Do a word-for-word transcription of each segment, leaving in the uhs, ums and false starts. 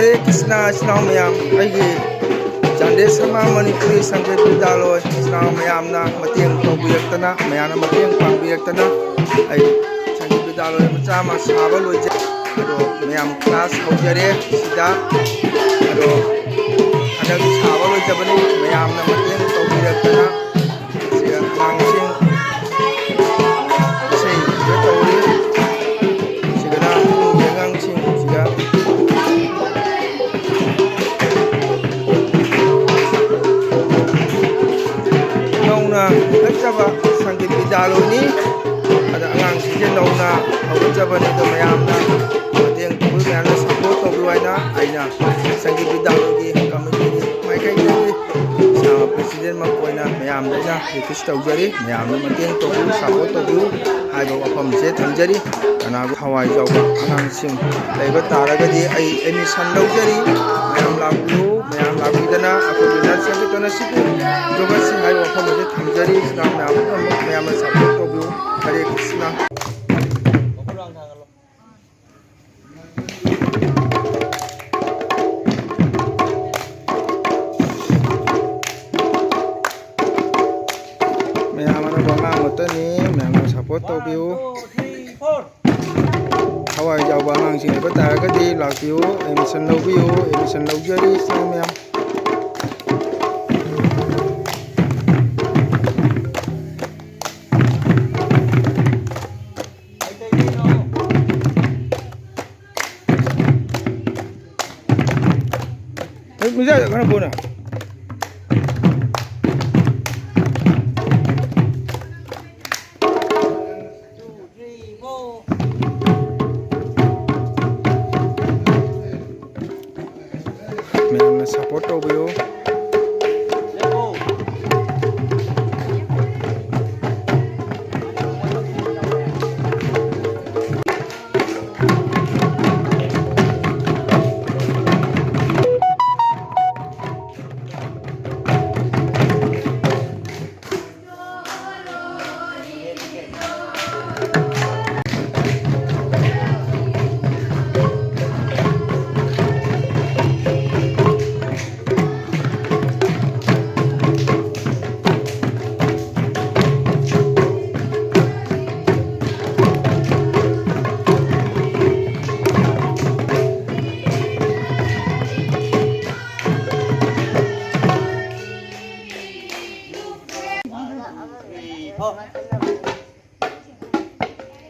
ꯍꯔꯦ ꯀ꯭ꯔꯤꯁꯅ, ꯏꯆꯤꯟ ꯏꯅꯥꯎ ꯃꯌꯥꯝ, ꯑꯩꯒꯤ ꯆꯥꯟꯗꯦꯜ ꯁꯔꯃ ꯃꯅꯤꯄꯨꯔꯤ ꯁꯪꯒꯤꯠ ꯕꯤꯗ꯭ꯌꯥꯂꯣꯏ ꯏꯆꯤꯟ ꯏꯅꯥꯎ ꯃꯌꯥꯝꯅ ꯃꯇꯦꯡ ꯇꯧꯕꯤꯔꯛꯇꯅ, ꯃꯌꯥꯝꯅ ꯃꯇꯦꯡ ꯄꯥꯡꯕꯤꯔꯛꯇꯅ, ꯑꯩ ꯁꯪꯒꯤꯠ ꯕꯤꯗ꯭ꯌꯥꯂꯣꯏ ꯃꯆꯥ ꯑꯃ ꯁꯥꯕ ꯂꯣꯏꯖꯩ꯫ ꯑꯗꯣ ꯃꯌꯥꯝ ꯀ꯭ꯂꯥꯁ ꯍꯧꯖꯔꯦ ꯁꯤꯗ꯫ ꯑꯗꯣ ꯍꯟꯗꯛ ꯁꯥꯕ ꯂꯣꯏꯖꯕꯅꯤ, ꯃꯌꯥꯝꯅ ꯃꯇꯦꯡ ꯇꯧꯕꯤꯔꯛꯇꯅ, ꯁꯤꯗ ꯑꯉꯥꯡꯁꯤꯡ ꯏꯁꯩ ꯁꯤꯗ ꯇꯧꯔꯤ꯫ ꯁꯤꯗꯅ ꯈꯨꯅꯨꯡꯒꯤ ꯑꯉꯥꯡꯁꯤꯡ ꯁꯤꯗ ꯅꯧꯅ ꯂꯤꯡꯈꯠꯆꯕ ꯁꯪꯒꯤꯠ ꯕꯤꯗ꯭ꯌꯥꯂꯣꯏꯅꯤ꯫ ꯑꯗ ꯑꯉꯥꯡꯁꯤꯡꯁꯦ ꯅꯧꯅ ꯍꯧꯒꯠꯆꯕꯅꯤ꯫ ꯑꯗꯣ ꯃꯌꯥꯝꯅ ꯃꯇꯦꯡ ꯇꯧꯕꯤꯌꯨ, ꯃꯌꯥꯝꯅ ꯁꯞꯄꯣꯔꯠ ꯇꯧꯕꯤꯌꯨ ꯍꯥꯏꯅ ꯑꯩꯅ ꯁꯪꯒꯤꯠ ꯕꯤꯗ꯭ꯌꯥꯂꯣꯏꯒꯤ ꯀꯃꯤꯇꯤꯒꯤ ꯃꯥꯏꯀꯩꯗꯒꯤ, ꯑ, ꯄ꯭ꯔꯦꯁꯤꯗꯦꯟꯃꯛ ꯑꯣꯏꯅ ꯃꯌꯥꯝꯗ ꯑꯩꯅ ꯔꯤꯀ꯭ꯋꯦꯁ ꯇꯧꯖꯔꯤ, ꯃꯌꯥꯝꯅ ꯃꯇꯦꯡ ꯇꯧꯕꯤꯌꯨ, ꯁꯞꯄꯣꯔꯠ ꯇꯧꯕꯤꯌꯨ ꯍꯥꯏꯕ ꯋꯥꯐꯝꯁꯦ ꯊꯝꯖꯔꯤ꯫ ꯀꯅꯥꯒꯨꯝꯕ ꯊꯋꯥꯏ ꯌꯥꯎꯕ ꯑꯉꯥꯡꯁꯤꯡ ꯂꯩꯕ ꯇꯥꯔꯒꯗꯤ ꯑꯩ ꯑꯦꯗꯃꯤꯁꯟ ꯂꯧꯖꯔꯤ꯫ ꯃꯌꯥꯝ ꯂꯥꯛꯄꯤꯌꯨ, ꯃꯌꯥꯝ ꯂꯥꯛꯄꯤꯗꯅ ꯑꯩꯈꯣꯏꯒꯤ ꯅꯠ ꯁꯪꯒꯤꯠꯇꯅ ꯁꯤꯕꯨ ꯌꯣꯒꯥꯁꯤ ꯍꯥꯏꯕ ꯋꯥꯐꯝ ꯑꯁꯤ ꯊꯝꯖꯔꯤ꯫ ꯏꯆꯤꯟ ꯏꯅꯥꯎ ꯃꯌꯥꯝ ꯄꯨꯝꯅꯃꯛ ꯃꯌꯥꯝꯅ ꯁꯞꯄꯣꯔꯠ ꯇꯧꯕꯤꯌꯨ꯫ ꯍꯔꯦ ꯀ꯭ꯔꯤꯁꯅ꯫ ꯃꯌꯥꯝ ꯑꯅꯧꯕ ꯑꯉꯥꯡ ꯑꯃꯠꯇꯅꯤ, ꯃꯌꯥꯝꯅ ꯁꯞꯄꯣꯔꯠ ꯇꯧꯕꯤꯌꯨ꯫ ꯊꯋꯥꯏ ꯌꯥꯎꯕ ꯑꯉꯥꯡꯁꯤꯡ ꯑꯣꯏꯕ ꯇꯥꯔꯒꯗꯤ ꯂꯥꯛꯄꯤꯌꯨ, ꯑꯦꯗꯃꯤꯁꯟ ꯂꯧꯕꯤꯌꯨ, ꯑꯦꯗꯃꯤꯁꯟ ꯂꯧꯖꯔꯤ ꯁꯤꯅ ꯃꯌꯥꯝ꯫ ꯃꯤꯖꯥ ꯈꯔ ꯀꯣꯟꯅ꯫ ꯃꯌꯥꯝꯅ ꯁꯞꯄꯣꯔꯠ ꯇꯧꯕꯤꯌꯨ꯫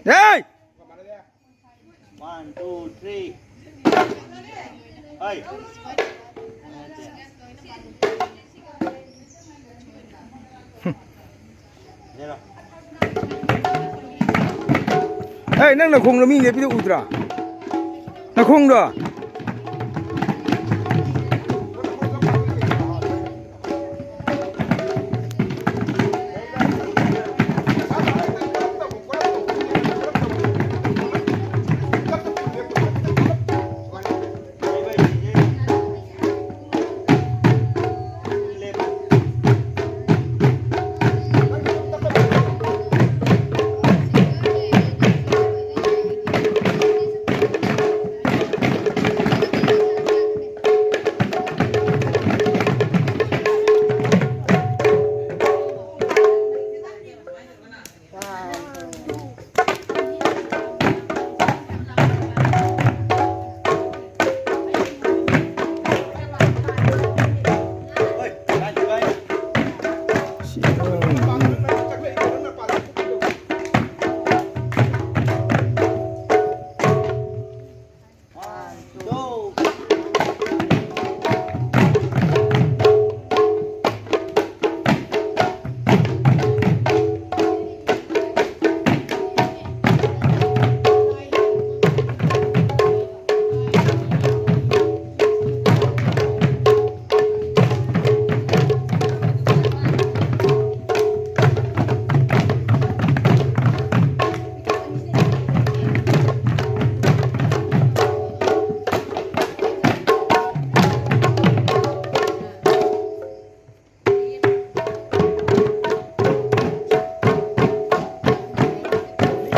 Hey! One, two, three. Hey! Hey, ꯅꯪ ꯅꯈꯣꯡꯗꯣ ꯃꯤ ꯂꯦꯞꯄꯤꯗꯣ ꯎꯗ꯭ꯔꯥ? ꯅꯈꯣꯡꯗꯣ꯫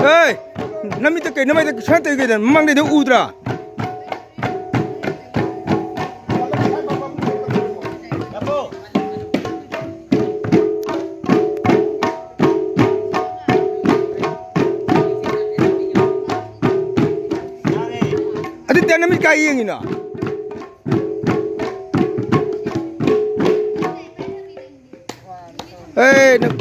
ꯑꯦ, ꯅꯃꯤꯠꯇ ꯀꯩ, ꯅꯃꯥꯏꯗ ꯁꯨꯃꯥꯏꯅ ꯇꯧꯏ ꯀꯩꯗꯧ? ꯃꯃꯥꯡꯗꯩꯗꯣ ꯎꯗ꯭ꯔꯥ? ꯑꯗꯨꯗꯤ ꯅꯃꯤꯠ ꯀꯥꯏ ꯌꯦꯡꯉꯤꯅꯣ? ꯑꯦ, ꯅꯪ-,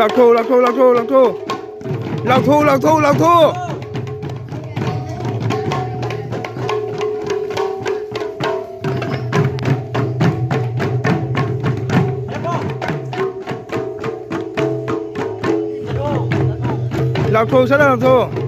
ꯂꯥꯎꯊꯣꯛ, ꯂꯥꯎꯊꯣꯛ, ꯂꯥꯎꯊꯣꯛ, ꯂꯥꯎꯊꯣꯛ꯫ ꯂꯥꯎꯊꯣꯛ, ꯂꯥꯎꯊꯣꯛ, ꯂꯥꯎꯊꯣꯛ꯫ ꯂꯥꯎꯊꯣꯛ, ꯁꯠ ꯂꯥꯎꯊꯣꯛ꯫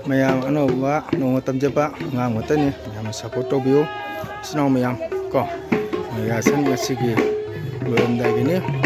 ꯃꯌꯥꯝ ꯑꯅꯧꯕ ꯅꯣꯡꯃ ꯇꯝꯖꯕ ꯑꯉꯥꯡ ꯉꯥꯛꯇꯅꯤ꯫ ꯃꯌꯥꯝꯅ ꯁꯞꯄꯣꯔꯠ ꯇꯧꯕꯤꯌꯨ꯫ ꯏꯆꯤꯟ ꯏꯅꯥꯎ ꯃꯌꯥꯝ ꯀꯣ, ꯔꯤꯍꯥꯔꯁꯦꯜ ꯉꯁꯤꯒꯤ ꯂꯣꯏꯔꯝꯗꯥꯏꯒꯤꯅꯤ꯫